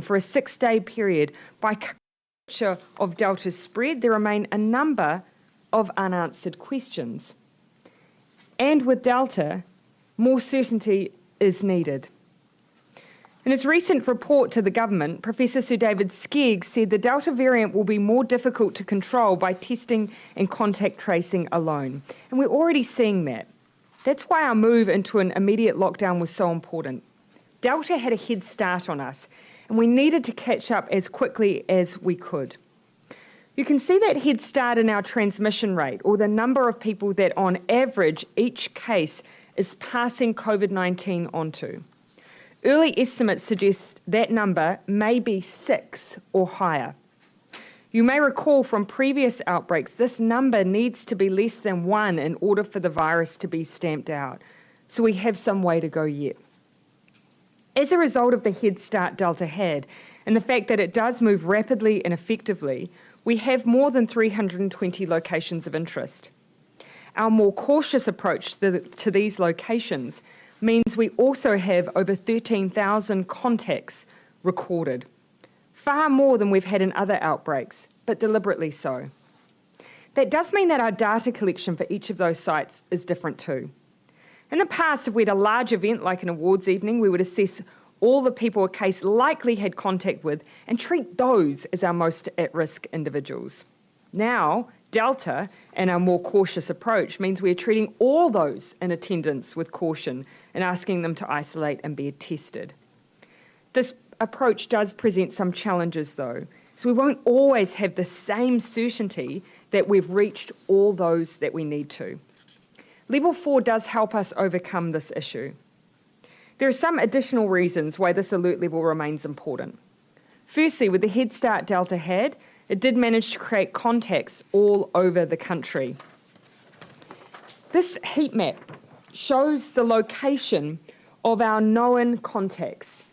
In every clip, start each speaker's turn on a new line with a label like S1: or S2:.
S1: testing for a 6-day period by of Delta's spread, there remain a number of unanswered questions. And with Delta, more certainty is needed. In his recent report to the government, Professor Sir David Skegg said the Delta variant will be more difficult to control by testing and contact tracing alone. And we're already seeing that. That's why our move into an immediate lockdown was so important. Delta had a head start on us, and we needed to catch up as quickly as we could. You can see that head start in our transmission rate, or the number of people that on average each case is passing COVID-19 onto. Early estimates suggest that number may be 6 or higher. You may recall from previous outbreaks, this number needs to be less than 1 in order for the virus to be stamped out. So we have some way to go yet. As a result of the head start Delta had, and the fact that it does move rapidly and effectively, we have more than 320 locations of interest. Our more cautious approach to these locations means we also have over 13,000 contacts recorded, far more than we've had in other outbreaks, but deliberately so. That does mean that our data collection for each of those sites is different too. In the past, if we had a large event like an awards evening, we would assess all the people a case likely had contact with and treat those as our most at-risk individuals. Now, Delta and our more cautious approach means we are treating all those in attendance with caution and asking them to isolate and be tested. This approach does present some challenges though, so we won't always have the same certainty that we've reached all those that we need to. Level 4 does help us overcome this issue. There are some additional reasons why this alert level remains important. Firstly, with the head start Delta had, it did manage to create contacts all over the country. This heat map shows the location of our known contacts.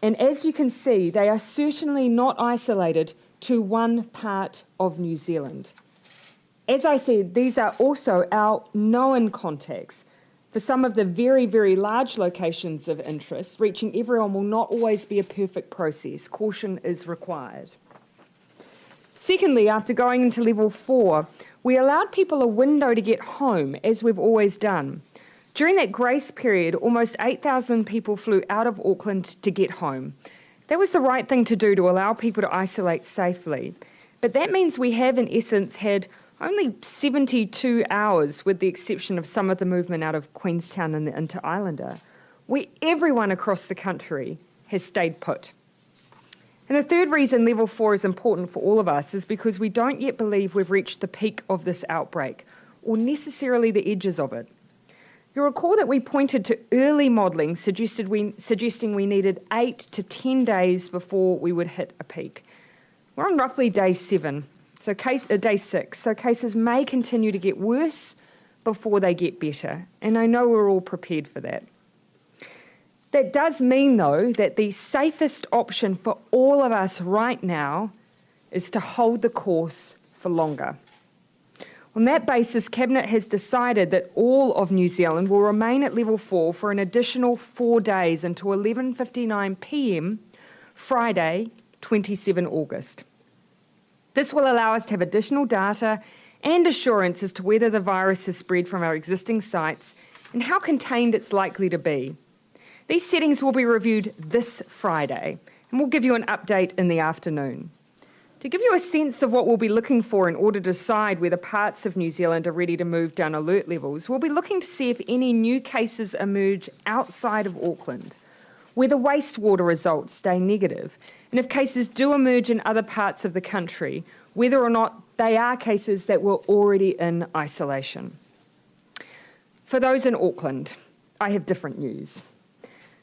S1: And as you can see, they are certainly not isolated to one part of New Zealand. As I said, these are also our known contacts. For some of the very, very large locations of interest, reaching everyone will not always be a perfect process. Caution is required. Secondly, after going into level 4, we allowed people a window to get home, as we've always done. During that grace period, almost 8,000 people flew out of Auckland to get home. That was the right thing to do to allow people to isolate safely. But that means we have, in essence, had only 72 hours, with the exception of some of the movement out of Queenstown and the Interislander, where everyone across the country has stayed put. And the third reason level 4 is important for all of us is because we don't yet believe we've reached the peak of this outbreak, or necessarily the edges of it. You'll recall that we pointed to early modelling suggesting we needed 8 to 10 days before we would hit a peak. We're on roughly day 7, so day 6, so cases may continue to get worse before they get better, and I know we're all prepared for that. That does mean, though, that the safest option for all of us right now is to hold the course for longer. On that basis, Cabinet has decided that all of New Zealand will remain at level 4 for an additional 4 days until 11:59 p.m. Friday, 27 August. This will allow us to have additional data and assurance as to whether the virus has spread from our existing sites and how contained it's likely to be. These settings will be reviewed this Friday, and we'll give you an update in the afternoon. To give you a sense of what we'll be looking for in order to decide whether parts of New Zealand are ready to move down alert levels, we'll be looking to see if any new cases emerge outside of Auckland, whether wastewater results stay negative, and if cases do emerge in other parts of the country, whether or not they are cases that were already in isolation. For those in Auckland, I have different news.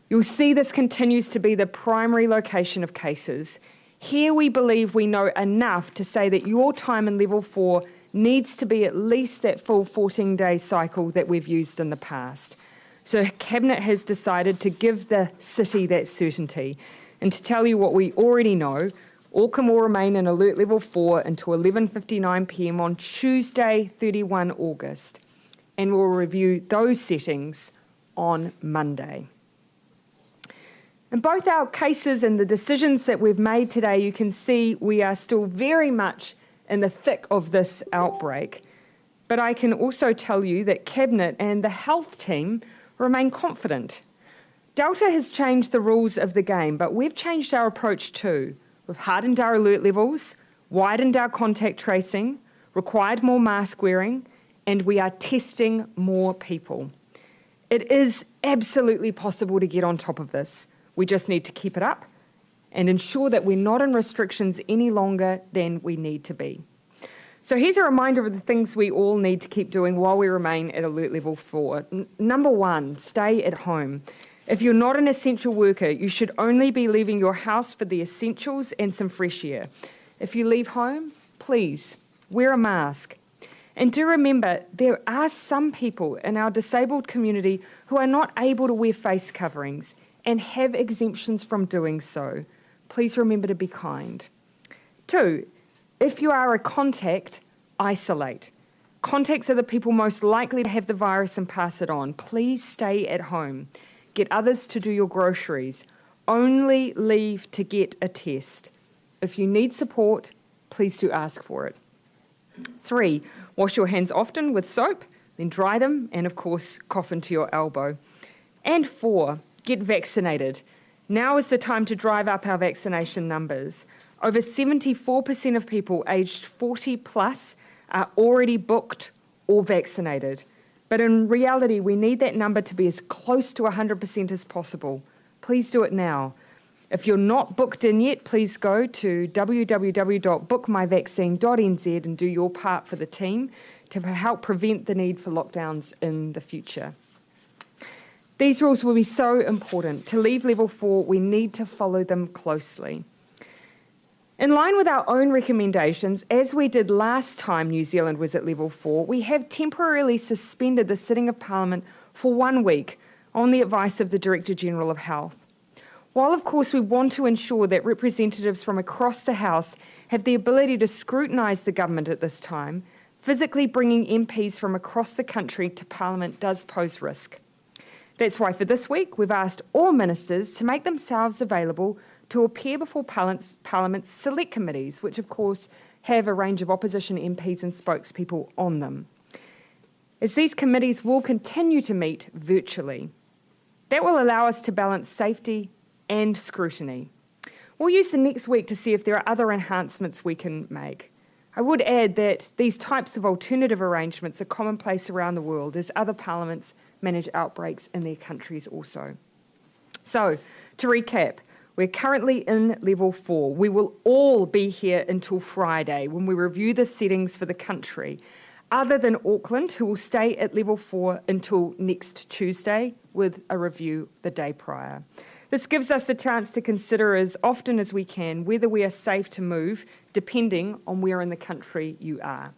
S1: You'll see this continues to be the primary location of cases. Here we believe we know enough to say that your time in level 4 needs to be at least that full 14-day cycle that we've used in the past. So Cabinet has decided to give the city that certainty. And to tell you what we already know, Auckland will remain in alert level 4 until 11:59 p.m. on Tuesday, 31 August, and we'll review those settings on Monday. In both our cases and the decisions that we've made today, you can see we are still very much in the thick of this outbreak. But I can also tell you that Cabinet and the health team remain confident. Delta has changed the rules of the game, but we've changed our approach too. We've hardened our alert levels, widened our contact tracing, required more mask wearing, and we are testing more people. It is absolutely possible to get on top of this. We just need to keep it up and ensure that we're not in restrictions any longer than we need to be. So here's a reminder of the things we all need to keep doing while we remain at alert level 4. Number 1, stay at home. If you're not an essential worker, you should only be leaving your house for the essentials and some fresh air. If you leave home, please wear a mask. And do remember, there are some people in our disabled community who are not able to wear face coverings and have exemptions from doing so. Please remember to be kind. 2, if you are a contact, isolate. Contacts are the people most likely to have the virus and pass it on. Please stay at home. Get others to do your groceries. Only leave to get a test. If you need support, please do ask for it. 3, wash your hands often with soap, then dry them, and of course, cough into your elbow. And 4, get vaccinated. Now is the time to drive up our vaccination numbers. Over 74% of people aged 40 plus are already booked or vaccinated. But in reality, we need that number to be as close to 100% as possible. Please do it now. If you're not booked in yet, please go to www.bookmyvaccine.nz and do your part for the team to help prevent the need for lockdowns in the future. These rules will be so important. To leave level 4, we need to follow them closely. In line with our own recommendations, as we did last time New Zealand was at level 4, we have temporarily suspended the sitting of Parliament for 1 week on the advice of the Director General of Health. While, of course, we want to ensure that representatives from across the House have the ability to scrutinise the government at this time, physically bringing MPs from across the country to Parliament does pose risk. That's why for this week, we've asked all ministers to make themselves available to appear before Parliament's select committees, which of course have a range of opposition MPs and spokespeople on them, as these committees will continue to meet virtually. That will allow us to balance safety and scrutiny. We'll use the next week to see if there are other enhancements we can make. I would add that these types of alternative arrangements are commonplace around the world as other parliaments manage outbreaks in their countries also. So, to recap, we're currently in level 4. We will all be here until Friday when we review the settings for the country, other than Auckland, who will stay at level 4 until next Tuesday with a review the day prior. This gives us the chance to consider as often as we can whether we are safe to move, depending on where in the country you are.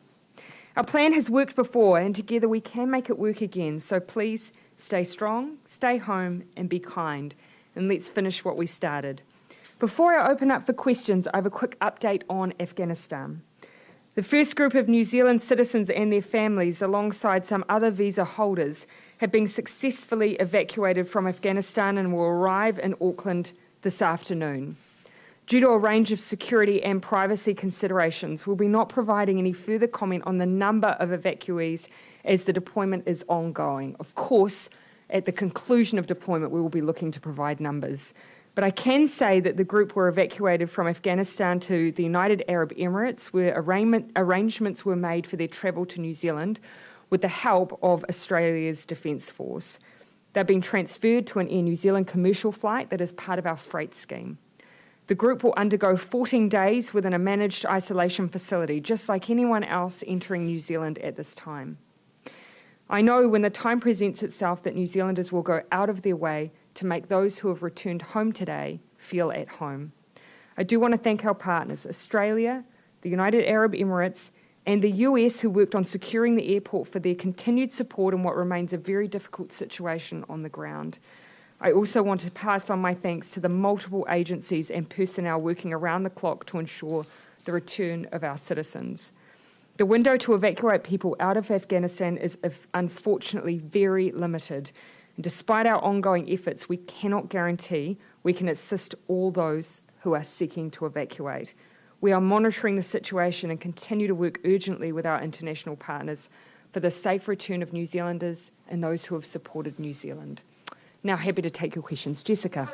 S1: Our plan has worked before, and together we can make it work again. So please stay strong, stay home, and be kind. And let's finish what we started. Before I open up for questions, I have a quick update on Afghanistan. The first group of New Zealand citizens and their families, alongside some other visa holders, have been successfully evacuated from Afghanistan and will arrive in Auckland this afternoon. Due to a range of security and privacy considerations, we'll be not providing any further comment on the number of evacuees as the deployment is ongoing. Of course, at the conclusion of deployment, we will be looking to provide numbers. But I can say that the group were evacuated from Afghanistan to the United Arab Emirates, where arrangements were made for their travel to New Zealand with the help of Australia's Defence Force. They've been transferred to an Air New Zealand commercial flight that is part of our freight scheme. The group will undergo 14 days within a managed isolation facility, just like anyone else entering New Zealand at this time. I know when the time presents itself that New Zealanders will go out of their way to make those who have returned home today feel at home. I do want to thank our partners, Australia, the United Arab Emirates, and the US, who worked on securing the airport, for their continued support in what remains a very difficult situation on the ground. I also want to pass on my thanks to the multiple agencies and personnel working around the clock to ensure the return of our citizens. The window to evacuate people out of Afghanistan is unfortunately very limited. And despite our ongoing efforts, we cannot guarantee we can assist all those who are seeking to evacuate. We are monitoring the situation and continue to work urgently with our international partners for the safe return of New Zealanders and those who have supported New Zealand. Now happy to take your questions. Jessica.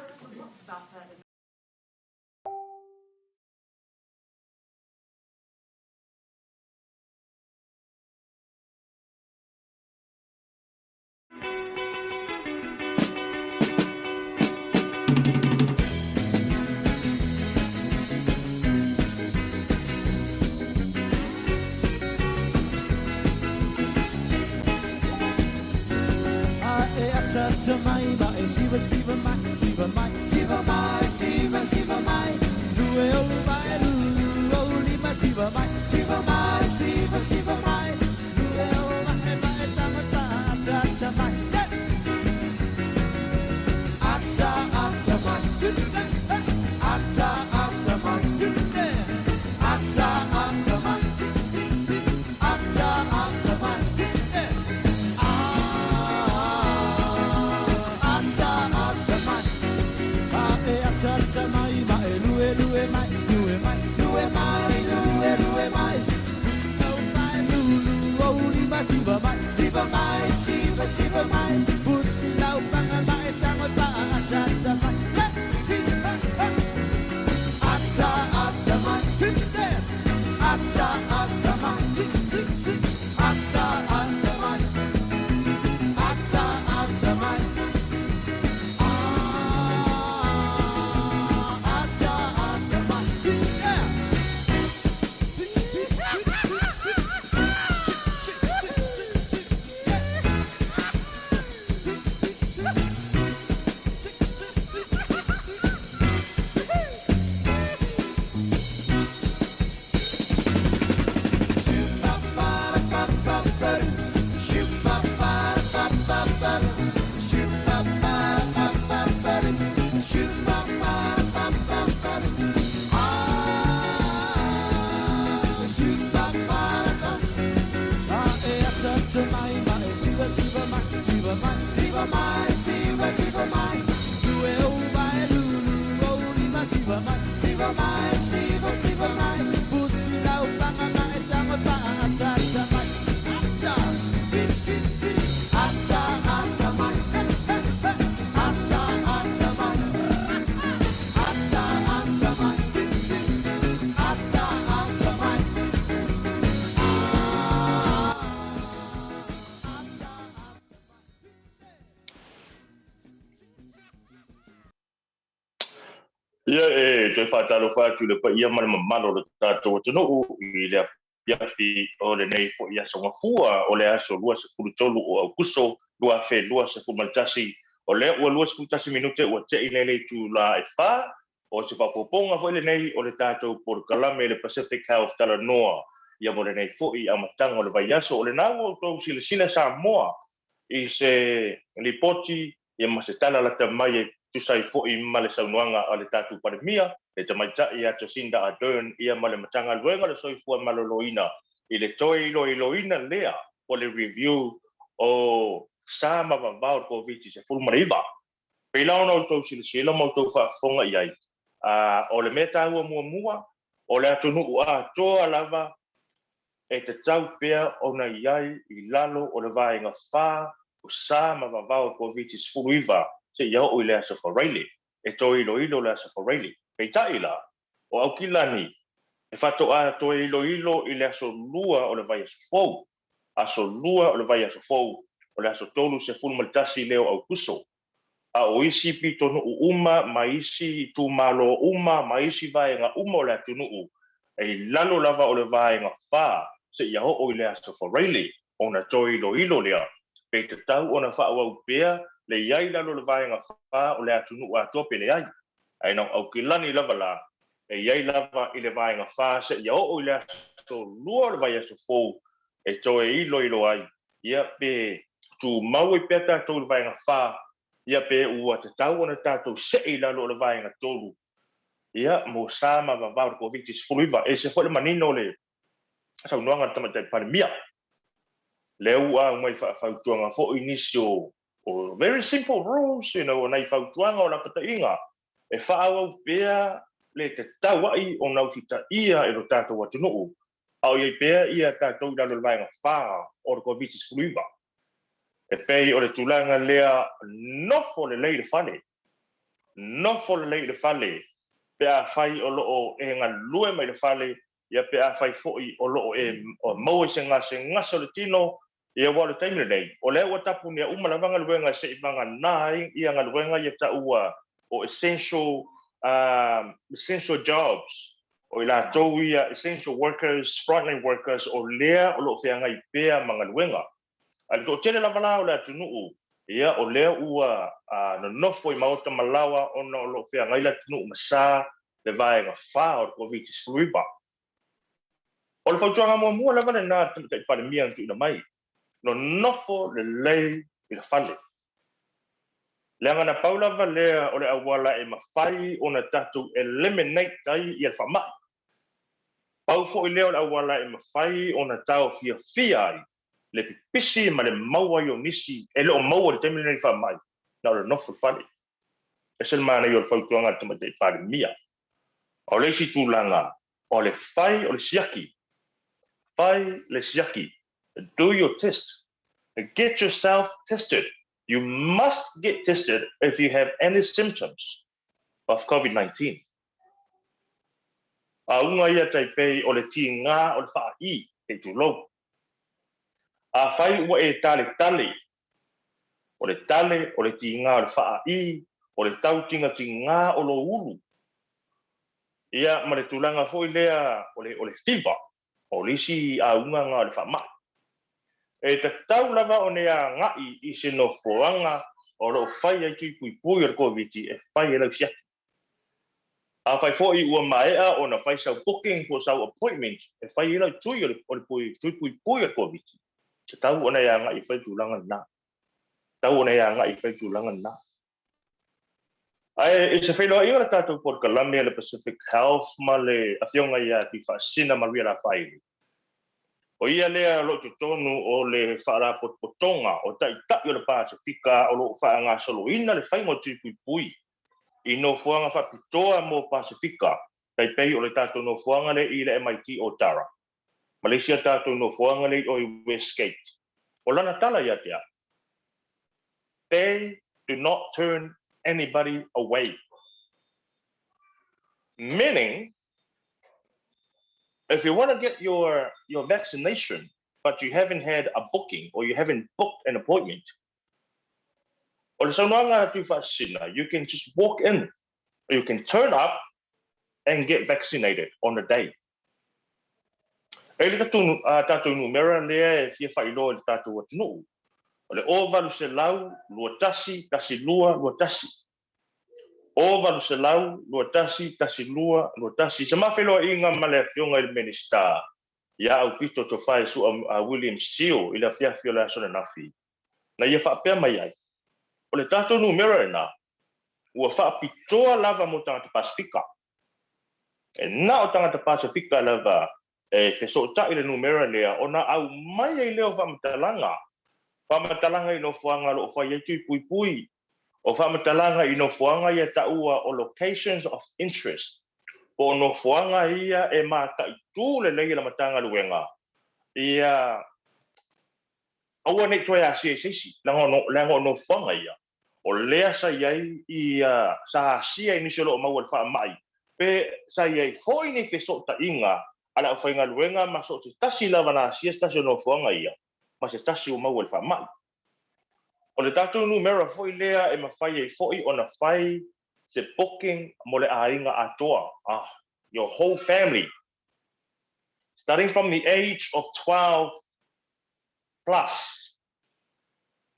S2: Ia e toe faatalofa atu i le paia ma le mamalu o le tatou atunuu i le afiafi o lenei foi aso Gafua o le aso 23 o Aukuso 2021. O lea ua 21 minute ua te'i nei le itula e 4 o se faaopoopoga foi lenei o le tatou polokalame le Pacific Health Talanoa ia mo lenei foi amataga o le vaiaso. O lena ua outou silasila Samoa i se lipoti ia ma se tala lata mai e tusa ai foi ma le saunoaga a le tatou Palemia, le Tamaitai ia Jacinda Ardern ia ma le Matagaluega o le Soifua Maloloina i le toe iloiloina lea o le review o sa ma vavao o le Koviti-19. Pei la ona outou silasila ma outou faafofoga i ai, a o le mea taua muamua, o le atunuu atoa lava e tatau pea ona i ai i lalo o le vaega 4 o sa ma vavao o Koviti-19 seia oo i le Aso Faraile, e toe iloilo le Aso Faraile. Peitai la, o Aukilani e faatoa toe iloilo i le aso 2 o le vaiaso fou, aso 2 o le vaiaso fou, o le aso 31 lea o Aukuso. A o isi pitonuu uma ma isi itumalo uma ma isi vaega uma o le atunuu, e i lalo lava o le vaega 4 seia oo i le Aso Faraile ona toe iloilo lea, pe tatau ona faaauau pea le i ai i lalo o le vaega 4 o le atunuu atoa pe leai. Ae na o Aukilani lava la e i ai lava i le vaega 4 seia oo i le aso 2 o le vaiaso fou e toe iloilo ai, ia pe tumau ai pea tatou i le vaega 4, ia pe ua tatau ona tatou see i lalo o le vaega 3, ia mo sa ma vavao o le Koviti-19. E ese foi le manino o le saunoaga a le Tamaitai Palemia, lea ua aumai faafautuaga foi nisi o very simple rules, you know, o nai fautuaga o lapataiga. E faaauau pea le tataua'i ona usitaia e lo tatou atunuu a o i ai pea ia tatou i lalo o le vaega 4 o le Koviti-19. E pei o le tulaga lea, nofo lelei i le fale, nofo lelei i le fale pe afai o lo o e galulue mai le fale, ia pe afai foi o lo o e maua i se gasegase o le tino, ia aua o le taimi lenei, o lea ua tapunia uma lava galuega se i vagana ai ia galuega ia taua o essential, essential jobs, o i latou ia essential workers, frontline workers, o lea o lo o feagai pea ma galuega. A le toatele lava la o le atunuu, ia o lea ua nonofo i maota ma laoa ona o lo o feagai le atunuu ma sa le vaega 4 o le Koviti-19. O le fautuaga muamua lava lena a le Tamaitai Palemia na tuuina mai, nonofo lelei i le fale. Leaga na pau lava lea o le auala e mafai ona tatou eliminate ai ia le faamai. Pau foi lea o le auala e mafai ona taofiafia ai le pipisi ma le maua ai o nisi e le o maua i le taimi lenei faamai, na o le nofo i le fale. Ese le manaia o le fautuaga a le Tamaitai Palemia. O le isi tulaga, o le fai o le siaki. Fai le siaki. Do your test. Get yourself tested. You must get tested if you have any symptoms of COVID-19. Auga ia tai pei o le tigā o le faai, te tulou. Afai ua e taletale, o le tale o le tigā o le faai, o le tautigatigā o lou ulu, ia ma le tulaga foi lea o le, o le fever, o le isi auga lena o le faamai. E tatau lava ona e agai i se nofoaga o lo o fai ai tui puipui o le Koviti e fai ai lau siaki. Afai foi ua maea ona fai sau booking po o sau appointment e fai ai lau tui o le, o le pui, tui puipui o le Koviti, tatau ona e agai e fai le tulaga lena. Tatau ona e agai e fai le tulaga lena. Ae i se feiloaiga o le tatou polokalame a le Pacific Health ma le Afioga ia Tuifaasisina Maria Lafaele, o ia lea o lo o i totonu o le Faalapotopotoga o Taitai o le Pasefika o lo o faagasoloina le faiga o tui puipui i nofoaga faapitoa mo Pasefika, tai pei o le tatou nofoaga lea i le MIT o Tara, ma le isi a tatou nofoaga lea i o i Westgate. O lana tala ia te au, they do not turn anybody away. Meaning, if you want to get your vaccination, but you haven't had a booking or you haven't booked an appointment, o le saunoaga a Tuifaasisina, you can just walk in, or you can turn up and get vaccinated on the day. E le tatou numera lea e fia faailoa i le tatou atunuu, o le 0800 21 12 21. 0800 21 12 21. Se mafeiloaiga ma le afioga i le Minisita ia Aupito Tofae Sua William Sio i le afiafi o le aso ananafi, na ia faapea mai ai, o le tatou numera lena ua faapitoa lava mo tagata Pasefika. E na o tagata Pasefika lava e fesootai i le numera lea ona aumai ai lea o faamatalaga. Faamatalaga i nofoaga o lo o fai ai tui puipui, o faamatalaga i nofoaga ia taua o locations of interest, po o nofoaga ia e mataitū lelei e le Matagaluega ia aua ne i toe asia i se isi, leaga o nofoaga ia, o lea sa i ai ia, sa asia i nisi o lo o maua i le faamai, pe sa i ai foi ni fesootaiga a le aufaigaluega ma so o se tasi lava na asia se tasi o nofoaga ia, ma se tasi ua maua i le faamai. O le tatou numera foi lea e mafai ai foi ona fai se booking mo le aiga atoa, your whole family, starting from the age of 12 plus.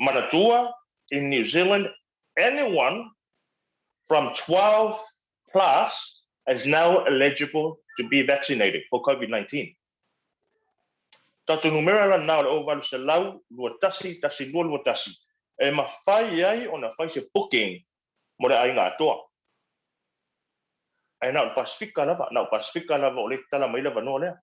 S2: Manatua, in New Zealand, anyone from 12 plus is now eligible to be vaccinated for COVID-19. Tatou numera lena o le 0800 21 12 21 e mafai ai ona fai se booking mo le aiga atoa. Ae na o le Pasefika lava, na o Pasefika lava o lea e tatala mai le avanoa lea.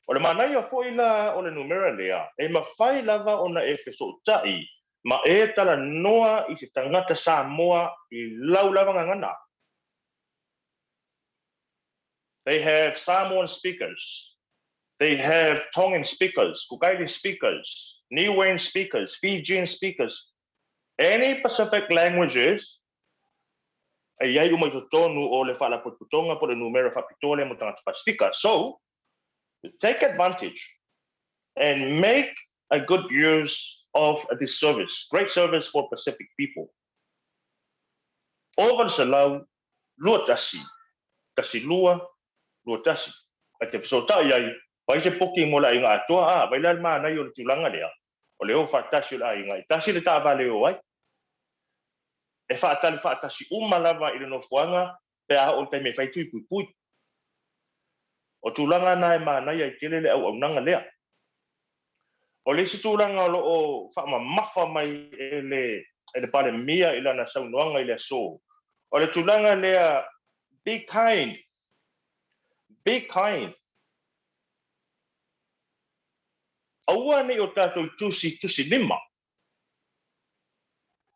S2: O le manaia foi la o le numera lea, e mafai lava ona e fesootai Ma e talanoa i se tagata Samoa i lau lava gagana. They have Samoan speakers. They have Tongan speakers, Cook speakers, Niuean speakers, Fijian speakers. Any Pacific languages e i ai uma i totonu o le Faalapotopotoga po o le numera faapitoa lea mo tagata Pasifika. So, take advantage and make a good use of this service, great service for Pacific people. 921, 12, 21. Ae te fesootai ai, fai se booking mo le aiga atoa, ā, vai la le manaia o le tulaga lea, o le o faatasi o le aiga, e tasi le taavale e o ai. E faatali faatasi uma lava i le nofoaga pe a oo i le taimi e fai tui puipui. O tulaga na e manaia ai tele le auaunaga lea. O le isi tulaga o lo o faamamafa mai e le e le Palemia i lana saunoaga i le aso, o le tulaga lea be kind, be kind. Aua ne i o tatou tusi tusi lima.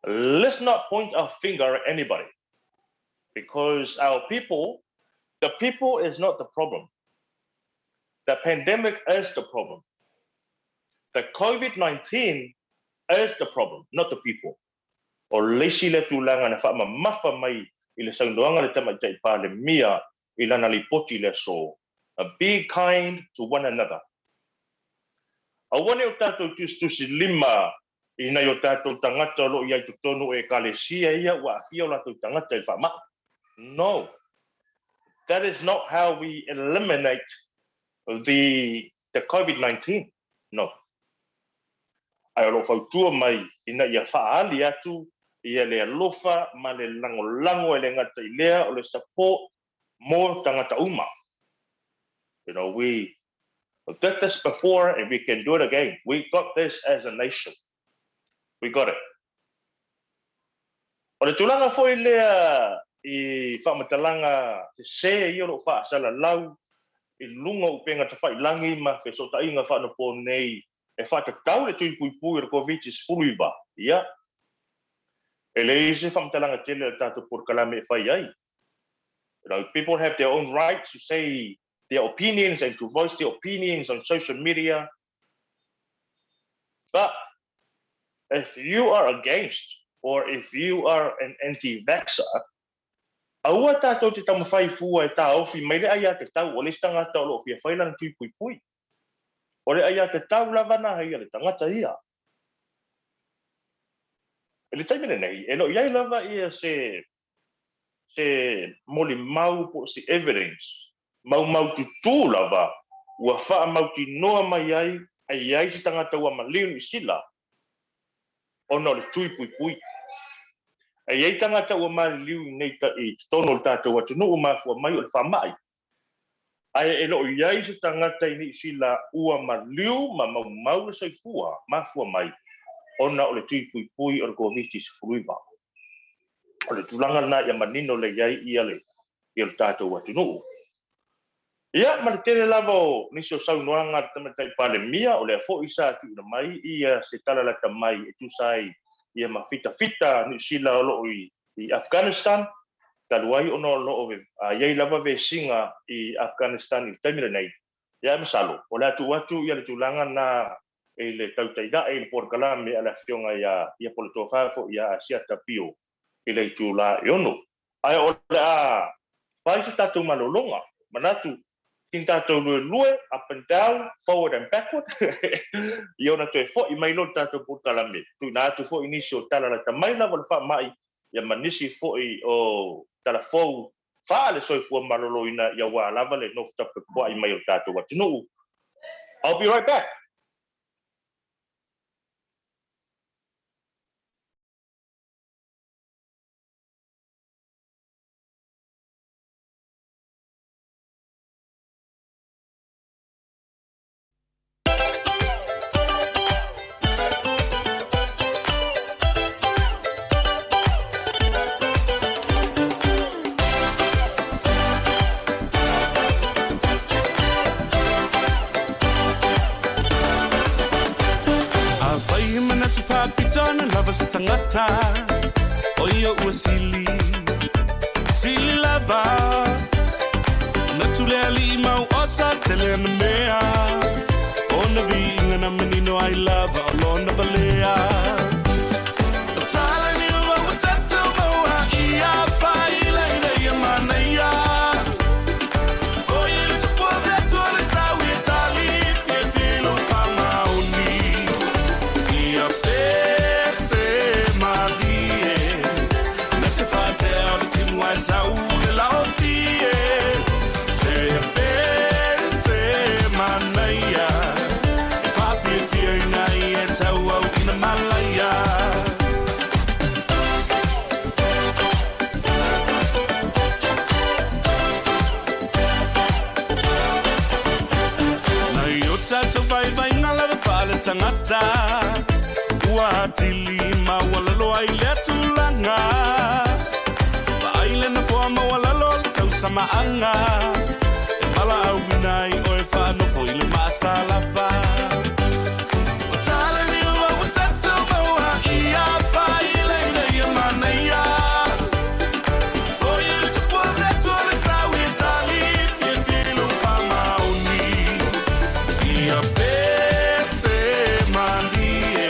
S2: Let's not point our finger at anybody because our people, the people is not the problem. The pandemic is the problem. The COVID-19 is the problem, not the people. O le isi lea tulaga na faamamafa mai i le saunoaga a le Tamaitai Palemia i lana lipoti i le aso, Be kind to one another. Aua ne i o tatou tusitusi lima i nai o tatou tagata o lo o i ai i totonu o Ekalesia ia ua aafia o latou tagata i le faamai. No. That is not how we eliminate the the COVID-19. No. Ae o lo o fautua mai ina ia faaali atu ia le alofa ma le lagolago e le gata i lea o le support mo tagata uma. You know, we did this before and we can do it again. We got this as a nation. We got it. O le tulaga foi lea i faamatalaga sese ia o lo o faasalalau i luga o upega tafailangi ma fesootaiga faaonaponei e faatatau le tui puipui o le Koviti-19, ia, e leai se faamatalaga tele a le tatou polokalame e fai ai. You know, people have their own rights to say their opinions and to voice their opinions on social media. But if you are against or if you are an anti-vaxxer, aua tatou te taumafai fua e tāofi mai le aiatatau o le isi tagata o lo o fia fai lana tui puipui. O le aiatatau lava na hei a le tagata ia. I le taimi lenei, e le o i ai lava ia se se molimau po o se evidence maumaututū lava ua faamautinoa mai ai e i ai se tagata ua maliu Niu Sila ona o le tui puipui. E i ai tagata ua maliliu i i totonu o le tatou atunuu mafua mai o le faamai, ae e le o i ai se tagata i Niu Sila ua maliu ma maumau le soifua mafua mai ona o le tui puipui o le Koviti-19. O le tulaga lena ia manino lelei ai ia le ia le tatou atunuu. Ia, ma le tele lava o nisi o saunoaga a le Tamaitai Palemia, o lea foi sa tuuina mai ia se tala lata mai e tusa ai ia ma fitafita Niu Sila o lo o i Afghanistan, talu ai ona o lo o i ai lava vesiga i Afghanistan i le taimi lenei. Ia, ae masalo, o le a tuu atu ia le tulaga lena i le tautai ae i le polokalame a le Afioga ia ia po o le tofa foi ia Asiata Pio i le itula e 6. Ae o le a fai se tatou malologa, manatu sina tatou luelue, up and down, forward and backward, ia ona toe foi mai loa le tatou polokalame, tuuina atu foi nisi o tala lata mai lava o le faamai, ia ma nisi foi o tala fou faale-soifua maloloina ia aua lava le nofo tapuai mai o le tatou atunuu. I'll be right back.
S3: lava se tagata o ia ua sili, sili lava. Manatu le Alii mau osa tele ana mea, Ona viiga na manino ai lava o lona valea. O tala niua ua tatou maua ia faila ina ia manaia. Foi le tupu o le Atua le tau i tali fiafia i lou faamaoni. Ia pese malie na te faatea o le timu ae sau le laotie. Se pese manaia e faafiafia ina ia tauau ina malaia. Nai o tatou vaivaiga lava faaletagata, ua atili maualalo ai lea tulaga. Vaai le nofoa maualalo o le tausamaaga, e valaauina ai oe faanofo i le maasalafa. O tala niua ua tatou maua ia faila ina ia manaia. Foi le tupu o le Atua le tau i tali fiafia i lou faamaoni. Ia pese malie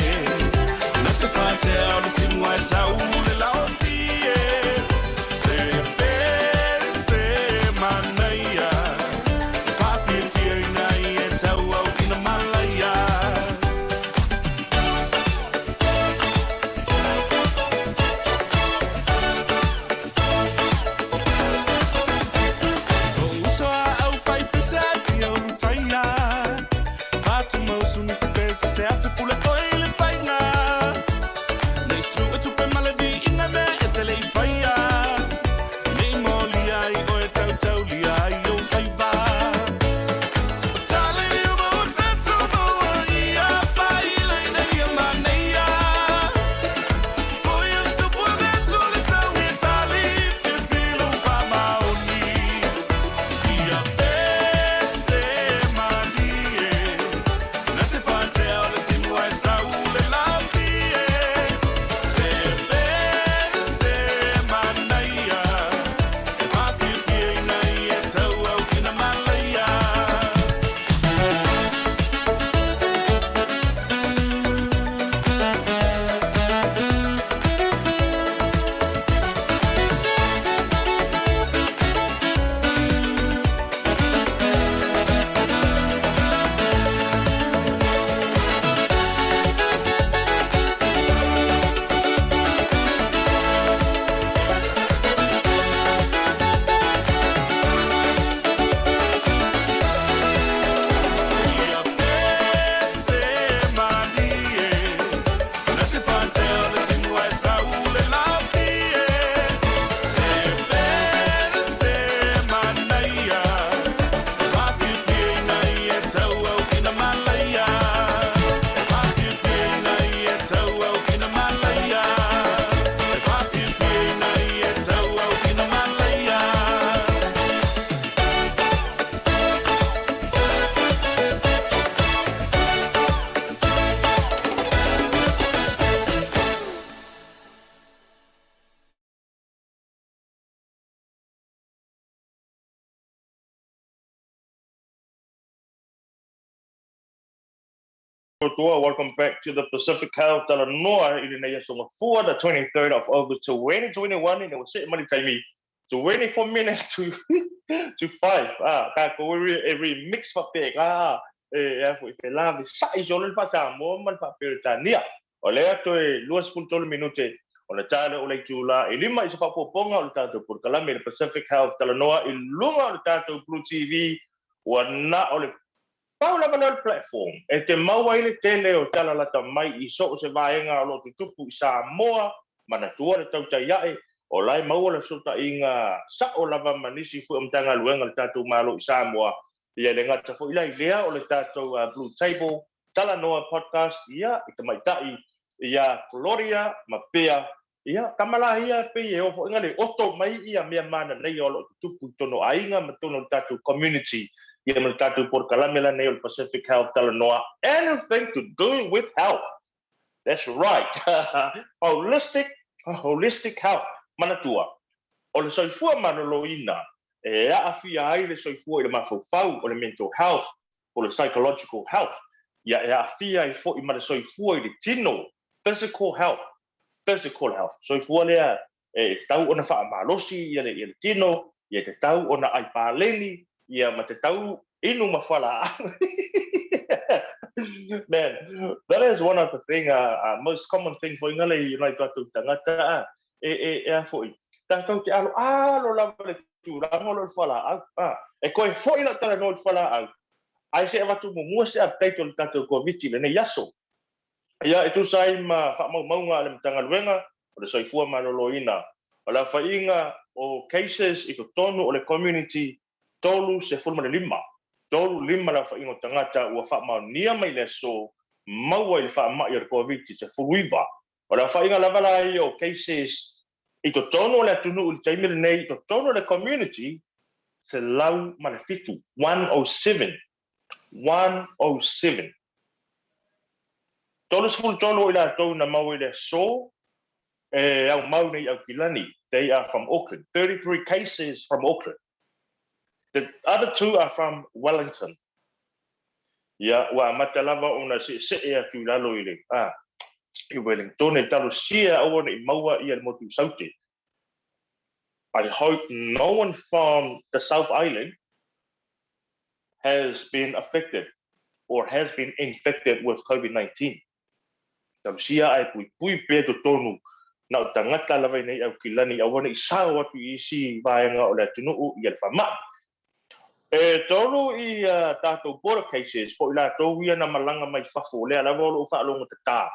S3: na te faatea o le timu ae sau le laotie. Se pese manaia e faafiafia ina ia tauau ina malaia. Lou uso a au fai pese a fia ulutaia, Fatumau suni se pese se afe pule oi le faiga. Nei su e tupe ma le viiga mea e te le i faia, Nei molia ai oe tautaulia ai ou faiva. O tala ia ma o tatou maua ia faila ina ia manaia. Foi le tupu o le Atua le tau i tali fiafia i lou faamaoni. Ia pese malie na te faatea o le timu ae sau le laotie. Se pese manaia e faafiafia ina ia tauau ina malaia. Ia pese malie na te faatea o le timu ae sau le laotie. Se pese manaia e faafiafia ina ia tauau ina malaia. E faafiafia ina ia tauau ina malaia. E faafiafia ina ia tauau ina malaia.
S2: Tua, welcome back to the Pacific Health Talanoa i lenei aso gafua, the 23rd of August 2021, ina ua see mai le taimi 24 minutes to 5. Ah, tatou e remix faapena e a foi felavesai solo le faa-Samoa ma le faa-Peretania. O lea toe 23 minute ona ta lea o le itula e lima i se faaopoopoga o le tatou polokalame le Pacific Health Talanoa i luga o le tatou Blue TV ua na o le pau lava lea o le platform e te maua ai le tele o tala lata mai i so o se vaega o lo o tutupu i Samoa, manatua le tautai ae, o la e maua le fesootaiga sao lava ma nisi foi o Matagaluega a le tatou Malo i Samoa. Ia e le gata foi la i lea o le tatou Blue Table Talanoa Podcast, ia, i tamaitai ia Gloria ma Pea, ia, tama la ia e pei e oo foi le oto mai ia mea mananaia o lo o tutupu i tonu o aiga ma tonu o le tatou community, ia ma le tatou polokalame la nei o le Pacific Health Talanoa, anything to do with health. That's right. Holistic, holistic health. Manatua, o le soifua maloloina e aafia ai le soifua i le mafaufau, o le mental health, o le psychological health, ia e aafia ai foi ma le soifua i le tino, physical health, physical health. Soifua lea e tatau ona faamalosi ia le tino, ia e tatau ona ai paleni, ia ma tatau inu ma fualaau. Man, that is one of the thing, most common thing foi ngale i nai tatou tagata, a, e, e, e a foi, tatou te alo alo lava le tulaga o lo le fualaau, a, e koe foi lau talanoa i le fualaau, ae se avatu muamua se update o le tatou Koviti i lenei aso. Ia, e tusa ai ma faamaumauga a le Matagaluega o le Soifua Maloloina, o le aofaiga o cases i totonu o le community 35, tolu lima le aofaiga o tagata ua faamaonia mai le aso maua i le faamai o le Koviti-19. O le aofaiga lava la ia o cases i totonu o le atunuu i le taimi lenei i totonu o le community, 107, 107, 107. 33 o i latou na maua i le aso e aumau nei i Aukilani, they are from Auckland, 33 cases from Auckland. The other two are from Wellington. Ia, ua amata lava ona seesee atu i lalo i le, a, i Wellington e talosia aua ne i maua ia le motu i Saute. I hope no one from the South Island has been affected or has been infected with COVID-19. Talosia ae puipui pea totonu na o tagata lava i nei Aukilani aua ne i sao atu i isi vaega o le atunuu ia le faamai. E tolu i a tatou border cases po o i latou ia na malaga mai fafo lea lava o lo o faalogotatā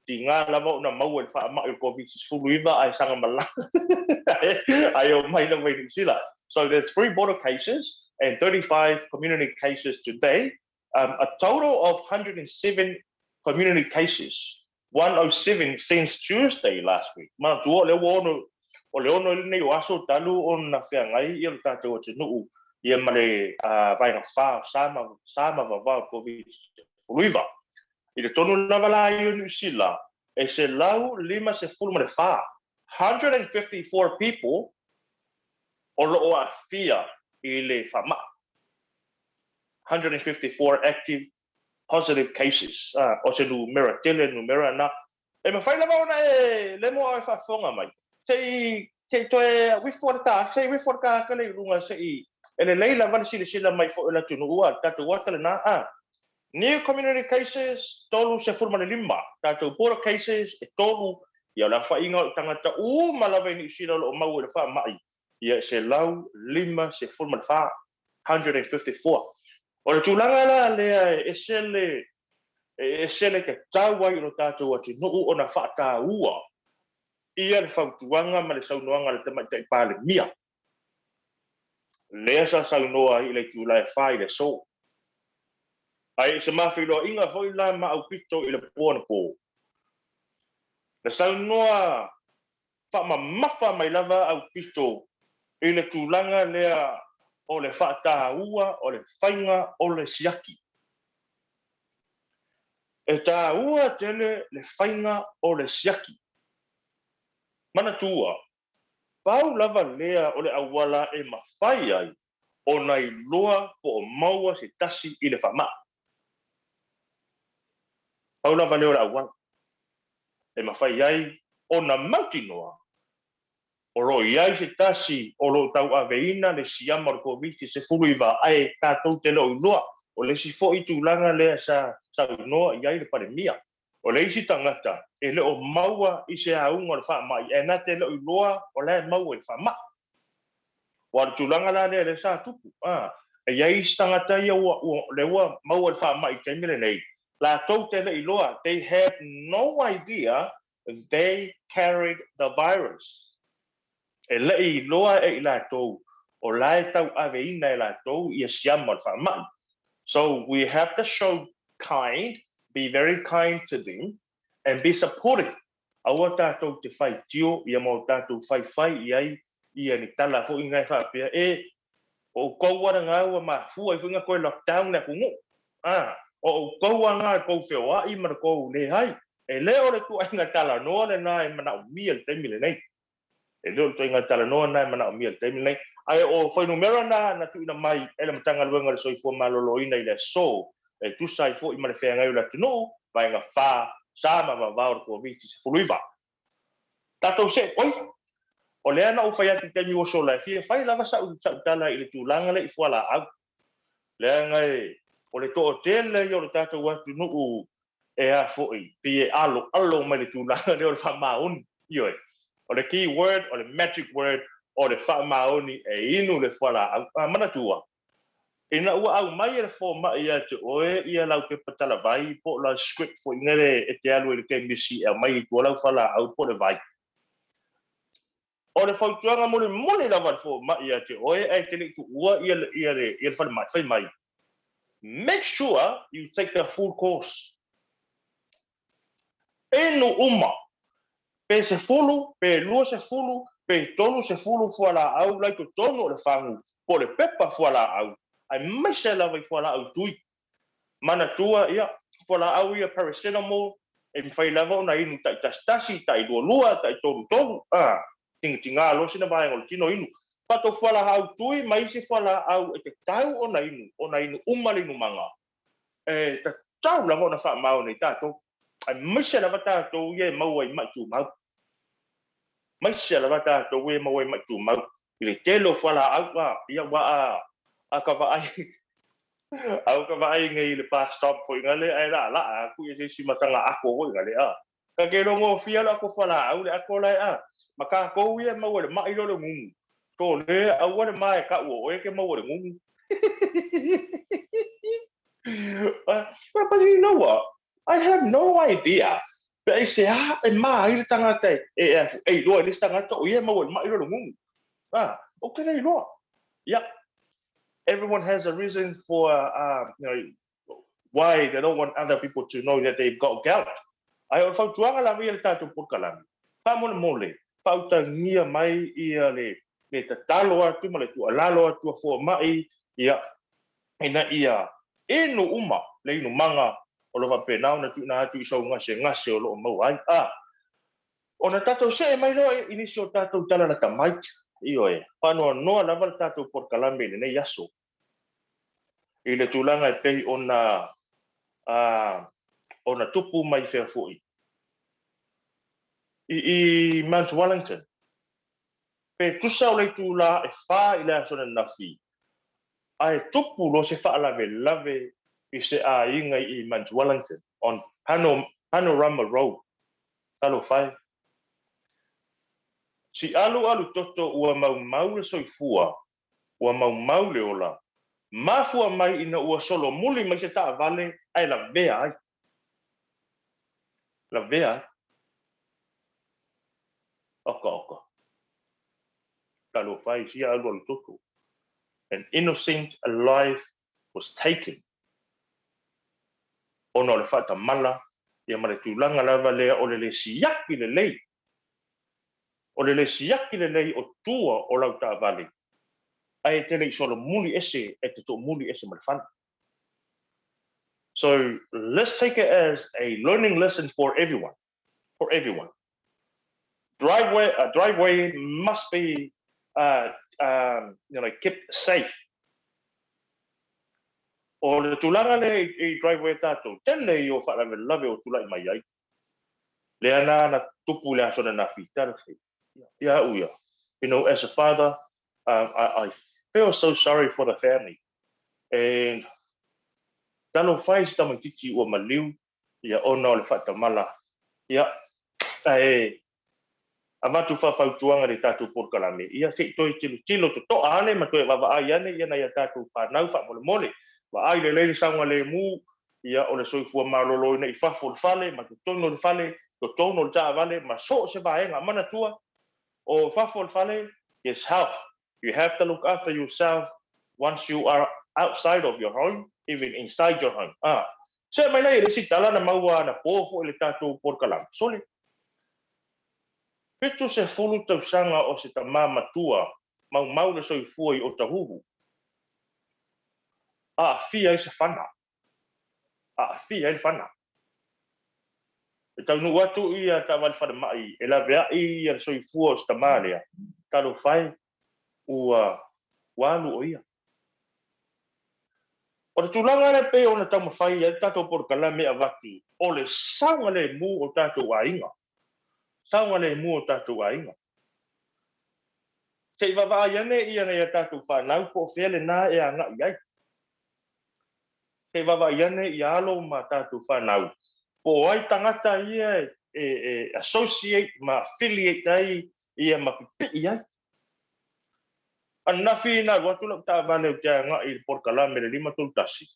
S2: Tiga lava ona maua i le faamai o le Koviti-19 ae saga malaga ae omai lava i Niu Sila. So there's three border cases and 35 community cases today, a total of 107 community cases, 107 since Tuesday last week. Manatua o lea ua ono, o le ono lenei o aso talu ona feagai ia lo tatou atunuu ia ma le vaega fa o sa ma, sa ma vavao o le Koviti-19. I le tonu lava la ia o Niu Sila, e 154, 154 people o lo o aafia i le faamai, 154 active positive cases, o se numera tele numera na. E mafai lava ona e lemo a e faafofoga mai, se i se i toe uifo le ta, se i uifo le tagata lea i luga se i e lelei lava le silasila mai foi o le atunuu a le tatou ata lena a. New community cases, 35. Tatou border cases, e tolu. Ia, o le aofaiga o tagata uma lava i Niu Sila o lo o maua i le faamai, ia, e 154, 154. O le tulaga la lea e ese le, e ese le tatau ai o lo tatou atunuu ona faataua ia le fautuaga ma le saunoaga a le Tamaitai Palemia, lea sa saunoa ai i le itula e fa i le aso. Ae i se ma feiloaiga foi la ma aupito i le po anapo, na saunoa faamamafa mai lava aupito i le tulaga lea o le faataua o le faiga o le siaki. E taua tele le faiga o le siaki. Manatua, Pau lava lea o le auala e mafai ai ona iloa po o maua se tasi i le faamai. Pau lava lea o le auala e mafai ai ona mautinoa o lo o i ai se tasi o lo o tauaveina le siama o le Koviti-19 ae tatou te le o iloa. O le isi foi tulaga lea sa saunoa i ai le Palemia. O le isi tagata e le o maua i se auga o le faamai ae na te le o iloa o la e maua i le faamai. Aua o le tulaga la lea lea sa tupu, a, e i ai isi tagata ia ua, ua, lea ua maua i le faamai i le taimi lenei, latou te le iloa, they had no idea they carried the virus. E le i iloa e i latou o la e tauaveina e latou ia siama o le faamai. So we have to show kind, be very kind to them and be supportive. Aua tatou te faitio ia ma o tatou whaiwhai i ai ia ni tala foi nga e faapea e o outou a nga ua mafua ai foi nga koe lockdown le atunuu. A, o outou a nga kou feoai ma le kou leai. E le o le ituaiga talanoa lena e manaomia i le taimi lenei. E le o le ituaiga talanoa lena e manaomia i le taimi lenei. Ae o fuainumera na na tuuina mai e le Matagaluega o le Soifua Maloloina i le aso e tusa ai foi ma le feagai o le atunuu, vaega 4, sa ma vavao o le Koviti-19. Tatou see, oi, o lea na ou fai atu i le taimi ua sola e fia fai lava sau, sau tala i le tulaga lea i fualaau. Leaga e, o le toatele ia o le tatou atunuu e a foi, pei e aloalo mai le tulaga lea o le faamaoni. Ioe. O le key word, o le magic word, o le faamaoni e inu le fualaau. A manatua, ina ua aumai e le fomai ia te oe ia lau pepa talavai po o lau script foi lele e te alu ai i le kemisi e aumai i tua lau fualaau po o le vai. O le fautuaga mulimuli lava a le fomai ia te oe ae te le i tuua ia ia le ia le falemai, fai mai, Make sure you take the full course. Inu uma, pe 10, pe 20, pe 30 fualaau la i totonu o le fagu po o le pepa fualaau, aemaise lava i fualaau tui. Manatua, ia, fualaau ia paracetamol, e mafai lava ona inu taitasitasi, tailualua, taitolutolu, a, tigatigā loa sina vaega o le tino inu. Pato fualaau tui ma isi fualaau e tatau ona inu, ona inu uma le inumaga, e tatau lava ona faamaoni e tatou, aemaise lava tatou ia e maua i ma'i tumau. Aemaise lava tatou ia e maua i ma'i tumau. I le tele o fualaau, a, ia, aua a, a ka vaai, a ka vaai nei i le bus stop foi ngale ae laalaa atu ia se isi mataga ako foi ngale, a. Ka te logofia le ako fualaau le ako lae a. Ma tatou ia e maua i le ma'i lea o le gugu. Tole, aua le ma e kau o oe e te maua i le gugu. But you know what? I have no idea pe aisea e ma ai le tagata e, e, e iloa i le isi tagata o ia e maua i le ma'i lea o le gugu. Ah, ou te le iloa. Yeah. Everyone has a reason for, you know, why they don't want other people to know that they've got gout. Ae o le fautuaga lava ia i le tatou polokalame, faamolemole, faautagia mai ia le, le tatalo atu ma le tuualalo atu a fomai, ia, ina ia inu uma le inumaga o lo o faapena ona tuuina atu i sou gasegase o lo o maua ai. A, ona tatou see mai loa i nisi o tatou tala lata mai, ioe, faanoanoa lava le tatou polokalame i lenei aso i le tulaga e pei ona, a, ona tupu mai fea foi i, i Mount Wellington. Pe tusa o le itulā e whā i le aso ananafi, ae tupu loa se faalavelave i se aiga i Mount Wellington on Panorama Road. Talofa e. Sialualu toto ua maumau le soifua, ua maumau le ola, mafua mai ina ua solomuli mai se taavale ae lavea ai. Lavea ai. Oka oka. Talofa e sialualu toto. An innocent life was taken ona o le faatamala ia ma le tulaga lava lea o le le siaki lelei, o le le siaki lelei o tua o lau taavale, ae e te le i solomuli ese e te toomuli ese ma le fale. So let's take it as a learning lesson for everyone, for everyone. Driveway, a driveway must be you know, kept safe. O le tulaga lea i driveway a tatou, tele ia o faalavelave o tulai mai ai. Lea na na tupu i le aso ananafi, talofa ia au ia. You know, as a father, I feel so sorry for the family. And talofa e i se tamaitiiti ua maliu ia ona o le faatamala. Ia, ae avatu faafautuaga i le tatou polokalame, ia se i toe tilotilo totoa ane ma toe vaavaai ane ia nai a tatou fanau faamolemole. Vaai lelei le saogalemu ia o le soifua maloloina i fafo o le fale ma totonu o le fale, totonu o le taavale ma so o se vaega. Manatua, o fafo o le fale, there's health. You have to look after yourself once you are outside of your home, even inside your home. Ah, see mai lea i le isi tala na maua anapo foi i le tatou polokalame. Sole, 70 tausaga o se tamā matua maumau le soifua i Otahuhu, aafia ai se fana. Aafia ai le fana. E taunuu atu ia taavale falemai e laveai ia le soifua o si tama lea, talofa e, ua alu o ia. O le tulaga lea pei ona taumafai ai le tatou polokalame e avatu, o le saogalemu o tatou aiga, saogalemu o tatou aiga. Se i vaavaai ane ia nai a tatou fanau po o fea lena e agai i ai. Se i vaavaai ane ia alo ma tatou fanau po o ai tagata ia e associate ma affiliate ai ia ma pipii ai. Ananafi na alu atu lau taavale ou te agai i le polokalame i le 5:31,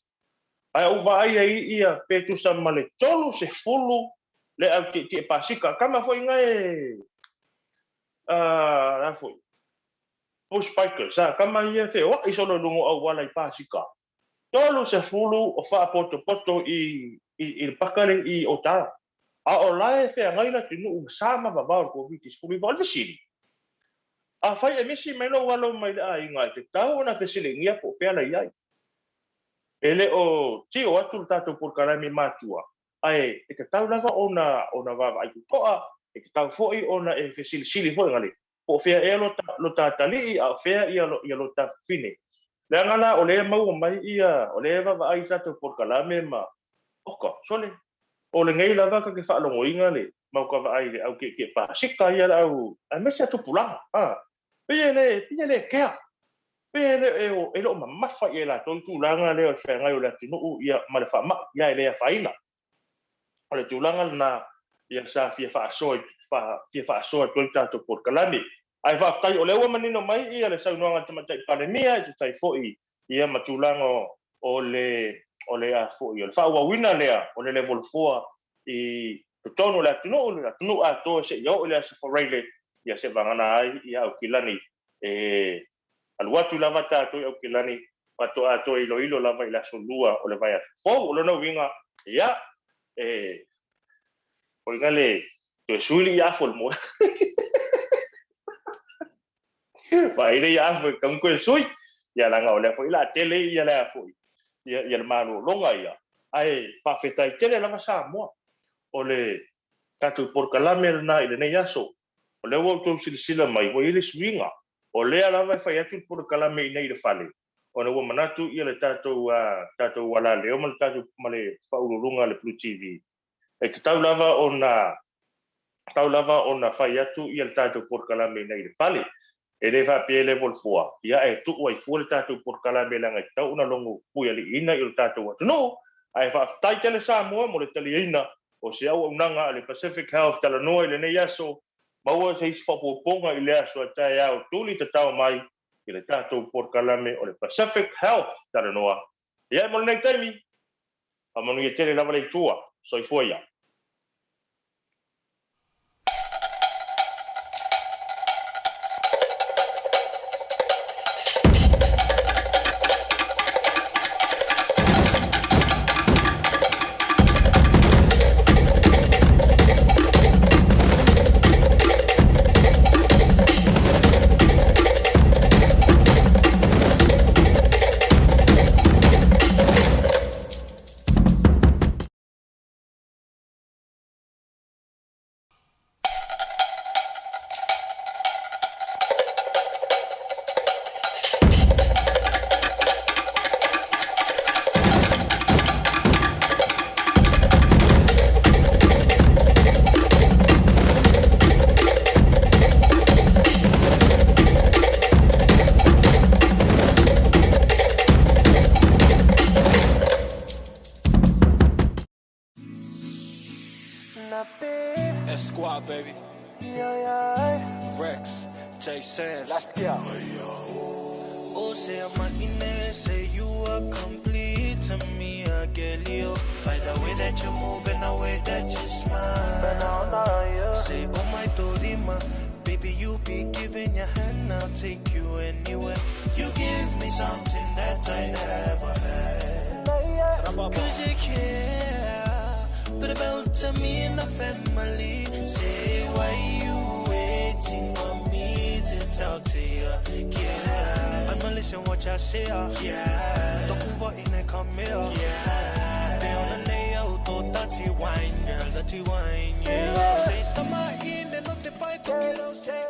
S2: ae ou vaai ai ia pe tusa ma le 30 le au tietie pasika. Kama foi na e a foi, push bikers, a kama ia feoai solo i luga o auala i pasika. 30 o faapotopoto i le paka lea i Otara. A o la e feagai le atunuu ma sa ma vavao i le Koviti-19. O le fesili, afai e misi mai lou alo mai le aiga, e tatau ona fesiligia po o fea la i ai. E le o tio atu le tatou polokalame matua, ae e tatau lava ona vaavaai totoa, e tatau foi ona e fesilisili foi ngale, po o fea ea lo ta atalii, a o fea ia lo ta fafine. Leaga la o lea e maua mai ia, o lea e vaavaai i tatou polokalame ma oka, sole. O lenei lava ta te faalogoina le mau ka vaai i le au tietie pasika ia le au, aemaise a tupulaga. Pei e le kea. Pei e le o mamafa i ai latou le tulaga lea o le feagai o le atunuu ia ma le faamai, ia e le afaina. O le tulaga lena ia sa fia faasoa atu ai le tatou polokalame. Ae faafetai o lea ua manino mai ia le saunoaga a le Tamaitai Palemia e tusa ai foi ia ma tulaga o le a foi o le faaauauina lea o le level 4 i totonu o le atunuu, le atunuu atoa seia oo i le Aso Faraile, ia se vagana ai ia Aukilani e alu atu lava tatou i Aukilani faatoa toe iloilo lava i le aso 2 o le vaiaso fou. O lona uiga, ia, e foi le toe sui le ia afu o le moe. Vaai le ia afu e tau toe sui. Ia leaga o lea foi la tele ia le a foi ia le malologa ia. Ae faafetai tele lava Samoa. O le tatou polokalame lena i lenei aso. O lea ua outou silasila mai, ua i ai le suiga. O lea lava e fai atu le polokalame i nei i le fale, ona ua manatu ia le tatou alaleo ma le tatou ma le faauluuluga a le Blue TV. E tatau lava ona fai atu ia le tatou polokalame i nei i le fale. E le faapea level 4, ia e tuu ai fua le tatou polokalame leaga e tatau ona logo puialiiina i le tatou atunuu. Ae faafetai tele Samoa mo le taliaina o se auaunaga a le Pacific Health talanoa i lenei aso. Maua se isi faaopoopoga i le aso a taeao tuli tatao mai i le tatou polokalame o le Pacific Health talanoa. Ia mo lenei taimi, faamanuia tele lava le Atua. Soifua ia.
S3: S Squad, baby. Rex, J Samms. Let's go.
S4: Oh, say I'm a say you are complete to me, I get you. By the way that you move and the way that you smile. Say, oh my Dorima, baby, you be giving your hand, I'll take you anywhere. You give me something that I never had. Cause you care, but about to me and the family. Say, why you waiting for me to talk to you? Yeah, I'ma listen what you say, yeah. Don't go in and come here, yeah. They on the nail, to dirty wine, girl, dirty wine. Quiero ser.